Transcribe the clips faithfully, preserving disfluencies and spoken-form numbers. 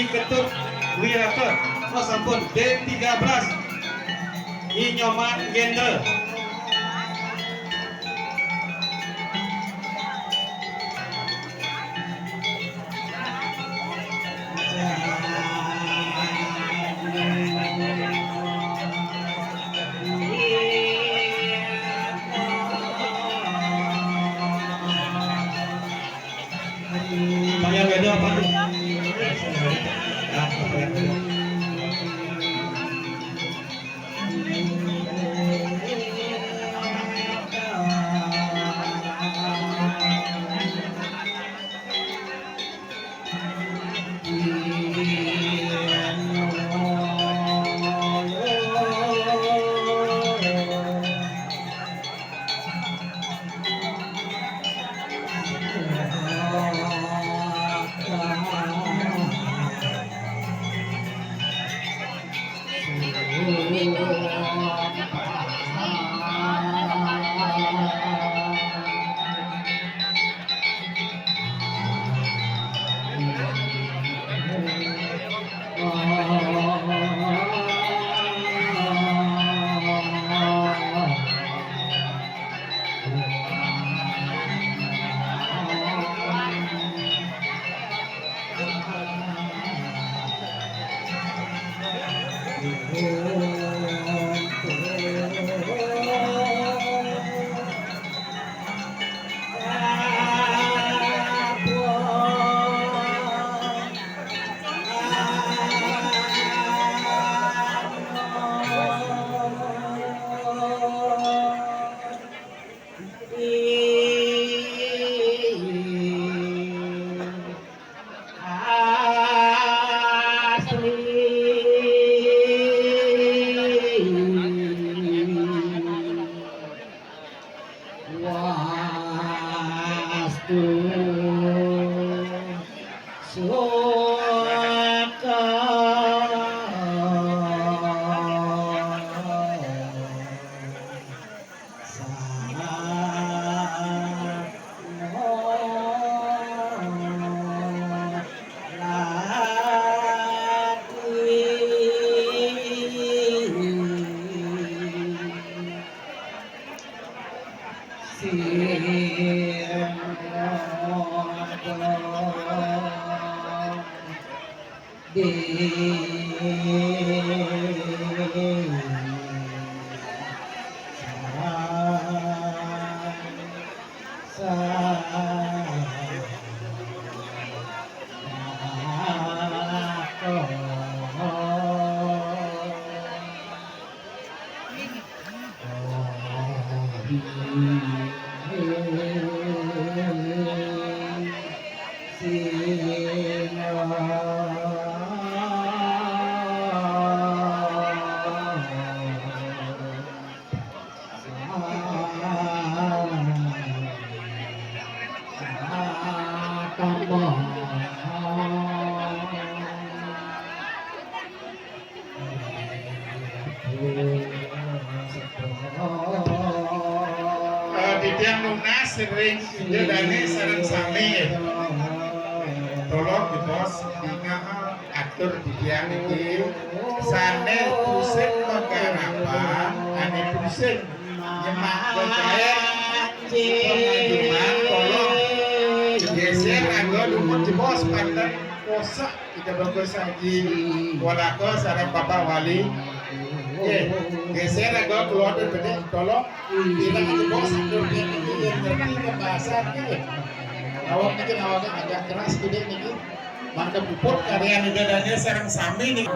Ketut Wirata. Oh, sampun. D tiga belas. Nyi Nyoman Gendra. Payah beda apa tu? Ah, payah beda. Wastu suka. Eh, titiang nunas ring Ida Dane sareng sami. Tolong di pos, dingeh atur titiang niki. Sane tusing magarapan, ane tusing nyemak kacaen, tolong geser angga dumun di pos, panten kosak. Kita bagus lagi. Walako sareng Bapak Wali. Nggih, geser angga keluar dari bedik, tolong. Kita lagi bos, ngerti pembahasan nggih. Awak niki awaknya agak keras gede niki. Mangke puput karyan Ida Dane sareng sami niki.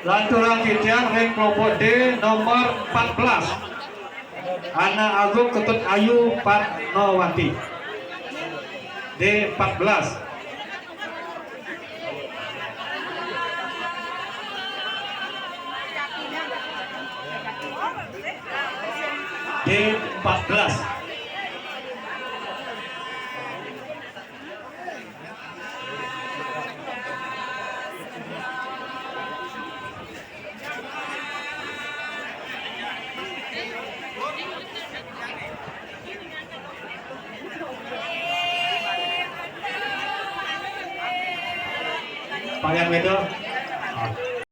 Lanturang titiang ring kelompok D nomor empat belas. Anak Agung Ketut Ayu Patnowati. D empat belas. D empat belas. Pak Yan Wedo.